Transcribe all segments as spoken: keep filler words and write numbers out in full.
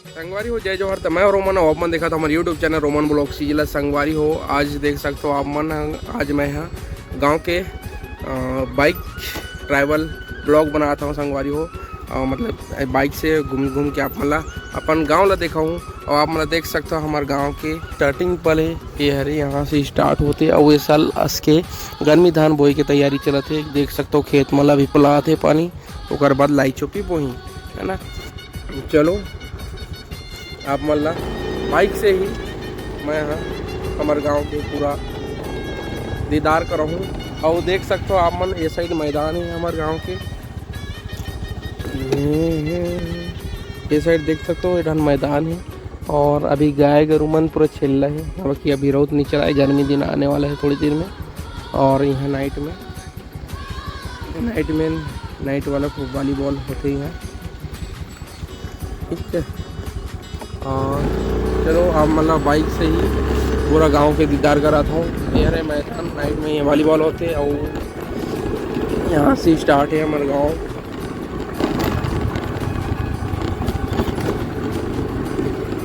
संगवारी हो, जय जोहार। त मैं रोमन, अउ आप मन देखत हो हमर YouTube चैनल रोमन ब्लॉग सीजला। संगवारी हो, आज देख सकते हो आप मन, आज मैं ह गांव के, अ, बाइक ट्रैवल ब्लॉग बनात हूँ संगवारी हो। अ, मतलब, बाइक से घूम घूम के आप मन ला अपन गांव ला देखाऊँ। अउ आप मन ला देख सकते हो हमर गांव के स्टार्टिंग पल है ये हरे, यहाँ से स्टार्ट होते। अउ ये साल अस के गर्मी धान बोए के तैयारी चलत है। देख सकते हो खेत मन ला भी पलात है पानी, ओकर बाद लाई चोपी बोही, है ना। चलो, आप मन ला बाइक से ही मैं ह हमर गांव के पूरा दीदार करहूँ। अउ देख सकते हो आप मन, ये साइड मैदान है हमर गांव के, ये साइड देख सकते हो, ये डहन मैदान है। और अभी गाय गरु मन पूरा छेल्ला है, काबर कि अभी रौद नहीं चला है, गर्मी दिन आने वाला है थोड़ी देर में। और यहाँ नाइट में, नाइट में, नाइट वाला वॉलीबॉल होते ही है, ठीक है। और चलो, आप मन ला बाइक से ही पूरा गांव के दीदार करात हूँ। ये हरे मैदान, नाइट में ये वॉलीबॉल होते, और यहाँ से स्टार्ट है हमारे गांव।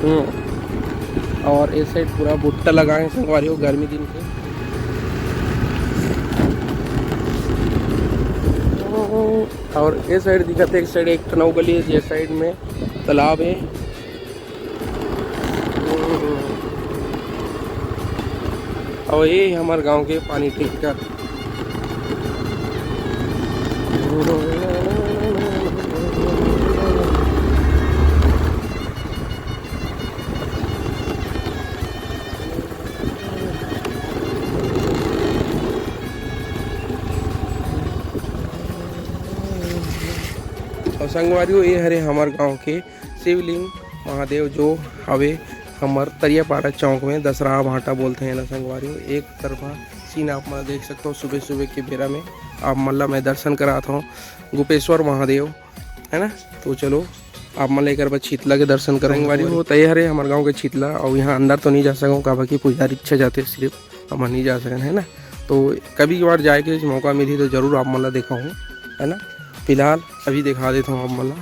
हम्म। और इस साइड पूरा भुट्टा लगाए हैं संगवारी हो, गर्मी दिन के। और इस साइड दिखत है, एक साइड एक ठन अउ गली है, ये साइड में तालाब है। और ये हमारे गांव के पानी टैंकर। और संगवारी हो, ये हरे हमारे गांव के शिवलिंग महादेव, जो हवे हमर तरियापारा चौक में, दसरा भाटा बोलते हैं ना संगवारी हो। एक तरफा सीन आप मन देख सकते हो, सुबह सुबह के बेरा में आप मन ला मैं दर्शन करात हूँ गोपेश्वर महादेव, है ना। तो चलो, आप मन ला एकर बाद शीतला के दर्शन करो संगवारी हो। तय हरे हमारे गांव के शीतला, और यहाँ अंदर तो नहीं जा सकूँ, काबर कि पुजारी अच्छा जाते, सिर्फ हम नहीं जा सकन, है ना। तो कभी कभार जाए के मौका मिली तो जरूर आप मन ला देखाऊँ, है ना। फिलहाल अभी दिखा देता हूँ आप मन ला।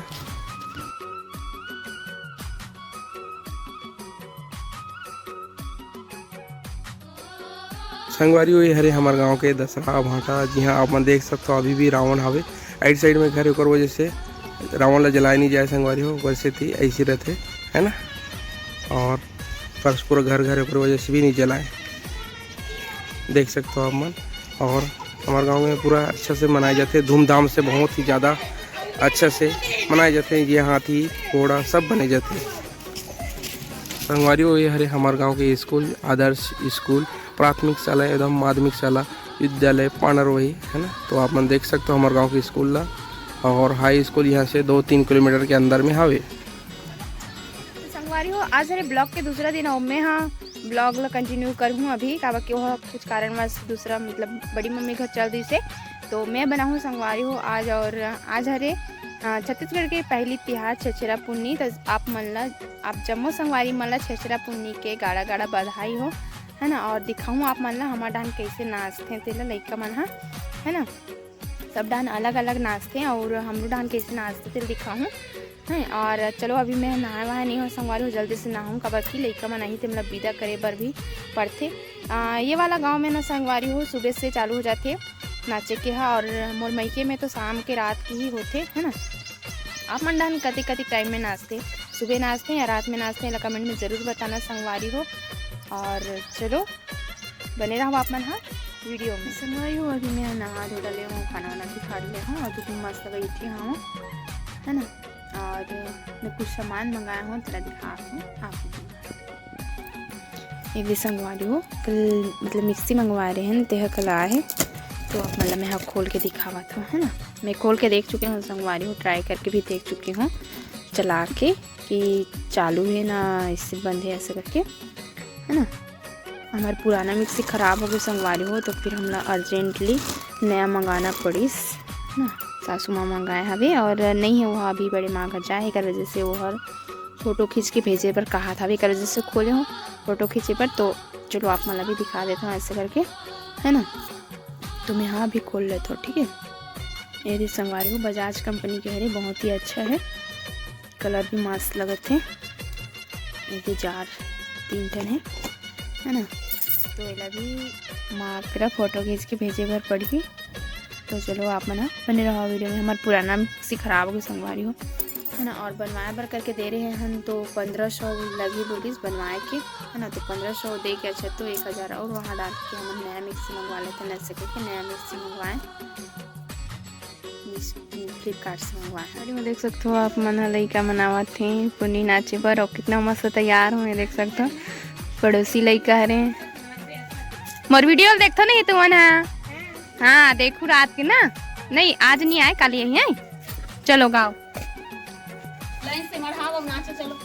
संगवारी हो, ये हरे हमारे गांव के दसरा भाटा, जिहां आप मन देख सकते हो अभी भी रावण हवे। आइट साइड में घर, ओकर वजह से रावण ला जलाए नहीं जाए संगवारी हो, वैसे थी ऐसी रहते, है ना। और फर्श पूरा घर घर, ओकर वजह से भी नहीं जलाए। देख सकते हो आप मन। और हमारे गांव में पूरा अच्छा से मनाए जाते, धूमधाम से, बहुत ही ज़्यादा अच्छा से मनाए जाते हैं। ये हाथी घोड़ा सब बने जाते हैं। संगवारी हो, ये हरे हमारे गांव के स्कूल, आदर्श स्कूल, प्राथमिक शाला एवं माध्यमिक शाला विद्यालय पानरवही, है ना। तो आप मन देख सकते हो हमारे गांव के स्कूल ला, और हाई स्कूल यहाँ से दो तीन किलोमीटर के अंदर में हवे। तो संगवारी हो, आज हरे ब्लॉग के दूसरा दिन, और मैं हाँ ब्लॉग ला कंटिन्यू करहूँ अभी, काबर कि वह कुछ कारणवश दूसरा, मतलब, बड़ी मम्मी घर चल दी से, तो मैं बनाहूँ संगवारी हो आज। और आज हरे, अ, छत्तीसगढ़ के पहली तिहार छेरछेरा पुन्नी, तो आप मन ला, आप जम्मो संगवारी मन ला छेरछेरा पुन्नी के गाड़ा गाड़ा बधाई हो, है ना। और दिखाऊँ आप मन ला हमर डाहन कैसे नाचथे तेला लइका मन ह, है ना। सब डाहन अलग अलग नाचथे और हमरो डाहन कैसे नाचथे तेला दिखाहूँ, हैं। और चलो, अभी मैं नहाए वहाए नहीं हो संगवारी हो, जल्दी से नहाऊँ, काबर कि लइका मन आही ते मतलब विदा करे बर भी पड़थे। आ, ये वाला गांव में ना संगवारी हो, सुबह से चालू हो जाथे नाचे के हा, और मोर मइके में तो शाम के रात के ही होथे, है ना। आप मन डाहन कते कते टाइम में नाचथे, सुबह नाचथे या रात में नाचथे, एला कमेंट में जरूर बताना संगवारी हो। और चलो, बने रहो आप मन हा वीडियो में। संगवारी हो, अभी मैं नहा धो डले हूँ, खाना वाना भी खा लिया हूँ और दो तीन मस्त बैठी हूँ, है ना। और मैं कुछ सामान मंगाया हूँ, तेला दिखा हूँ आप लोगों को। ये भी संगवारी हो, कल मतलब मिक्सी मंगवा रहे हैं, तेह कल आए है, तो आप मतलब मैं हा खोल के दिखावत हूँ, है ना। मैं खोल के देख चुके हूँ संगवारी हो, ट्राई करके भी देख चुके हूँ चला के कि चालू है ना, इससे बंद है, ऐसे करके, है ना। हमार पुराना मिक्सी खराब हो गई संगवारी हो, तो फिर हमला अर्जेंटली नया मंगाना पड़िस ना। सासू माँ मंगाए हवे और नहीं है, वो अभी बड़े माँ घर जाए, एकर वजह से वो हर फोटो खींच के भेजे बर कहा था, एकर वजह से खोले हो फोटो खींचे बर। तो चलो, आप मन ला भी दिखा देता हूँ ऐसे करके, है ना। तो मैं हाँ अभी खोल लेता हूँ, ठीक है। ये रे संगवारी हो, बजाज कंपनी के हरे, बहुत ही अच्छा है, कलर भी मस्त लगत है। ये जार तीन ठन हे, है ना? तो एला भी माँ करा फोटो खींच के भेजे बर पड़ही। तो चलो, आप मन ह बने रहो वीडियो में। हमार पुराना मिक्सी खराब हो गई, संगवारी हो, है ना? और बनवाए बर करके दे रहे हैं हम, तो पंद्रह सौ लगी बोलिस बनवाए के, है ना? तो पंद्रह सौ दे के अच्छा, तो एक हजार और वहाँ डाल के हम नया मिक्सी मंगवा लेते हैं, ऐसे करके नया मिक्सी मंगवाए। फ्लिपकार्ट से मंगवाए हैं। अरे, वो देख सकते हो आप मन ह, लइका मन आवत हे पुन्नी नाचे बर, और कितना मस्त तैयार हो, ये देख सकते हो। पड़ोसी लइका हरे, मोर वीडियो ल देखथो नहीं तुमन ह? हाँ, देखू रात के ना। नहीं, आज नहीं आए, काली आही है। चलो गाओ। लाइन से मढ़ाओ, नाचो, चलो।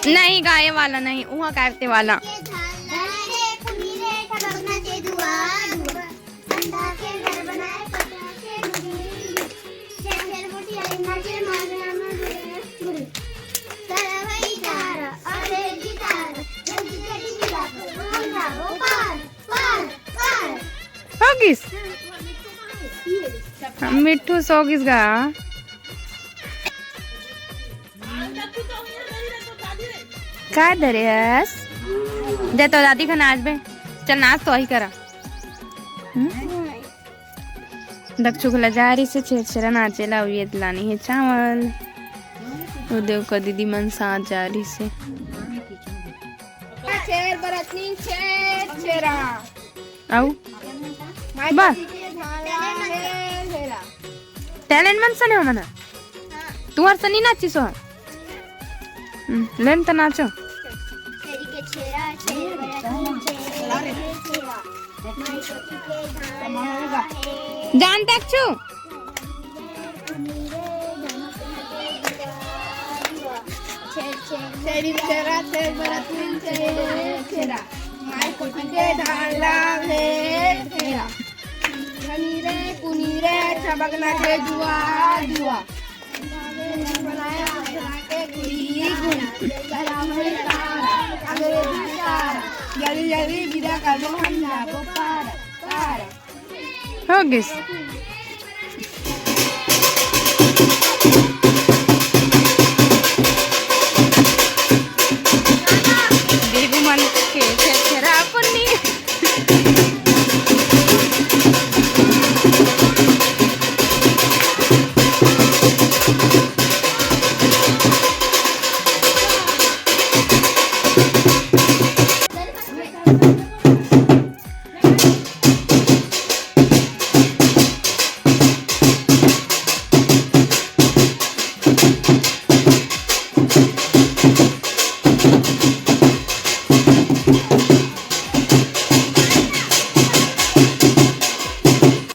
नहीं, गाए वाला नहीं, उहाँ गाते वाला। हो गिस। मिट्ठू सो गिस गा। का धरे हस? दे तो दादी का नाच बे। चल नाच तो वही करा। हम्म? दक्षु के लजारी से छेरछेरा नाचेला, अउ ये लानी है चावल। वो देव का दीदी मन साथ जा रही से। छेर बरतनी छेर छेरा। आऊ? माई बस। पति के धान ला हेर हेरा। टैलेंट मन सने हो मना? हाँ। तुहर सनी नाची सो? हम्म, लेन त नाचो। छेरी के छेरा, छेर बरतनी छेर छेरा। माई पति के धान ला हेर। जान तक छु? छेरी छेरा, छेर बरतनी छेर छेरा। माई कोठी के धान ला हेर हेरा। धनी रे, पुनी रे, छबक नाचे जुआ जुआ। जल्दी जल्दी विदा कर दो, हम जाबो पार पार। हो गिस। देवी मन के छेरछेरा पुन्नी।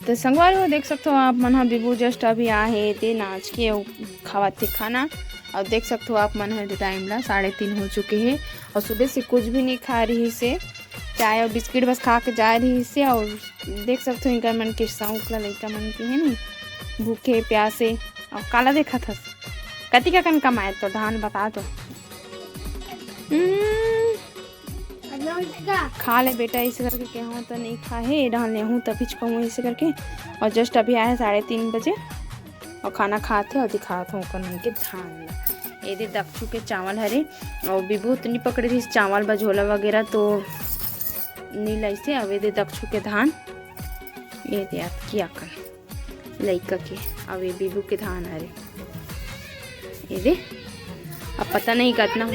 तो संगवारी हो, देख सकते हो आप मन ह, बिबू just अभी आ हे, ते नाच के अउ खावत थे खाना। और देख सकते हो आप मन ह, टाइम ला साढ़े तीन हो चुके हे और सुबह से कुछ भी नहीं खा रही से। चाय और बिस्किट बस खा के जाए रही से। और देख सकते हो इनकर मन के शौक ला, लइका मन के है नी, भूखे प्यासे। और काला देखत हस, कति का कन कमाए तो धान बता तो। हम्म। खा ले बेटा, ऐसे करके कहूँ तो नहीं खा हे, डाल ले हूँ तभी कहूँ ऐसे करके। और just अभी आए साढ़े तीन बजे और खाना खात हे और दिखात हूँ ओकर मन के धान ला। ये दे दक्षु के चावल हरे और बिबू तो नहीं पकड़े रहिस चावल बझोला वगैरह तो नहीं लाइसे। अब ये दे दक्षु के धान, ये दे आपकी आकन लइका के, अब ये बिबू के धान हरे। ये दे, अब पता नहीं कतना हो।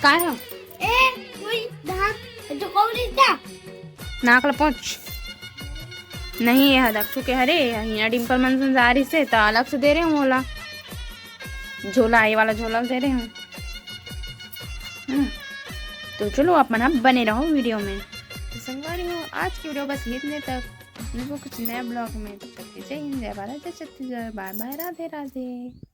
का है? ए, कोई धान, तो कौन इसका? नाक ल पोंछ। नहीं, ये दक्षु के हरे, हिया डिम्पल मन संग जा रही से, त अलग से दे रहे हूँ ओला। झोला, ये वाला झोला दे रहे हूँ। हम्म। तो चलो, आप मन बने रहो वीडियो में। तो संगवारी हो, आज की वीडियो बस इतने तक। मिलबो कुछ नया ब्लॉग में, तब तक के जय हिंद, जय भारत, जय छत्तीसगढ़, बाय बाय, राधे राधे।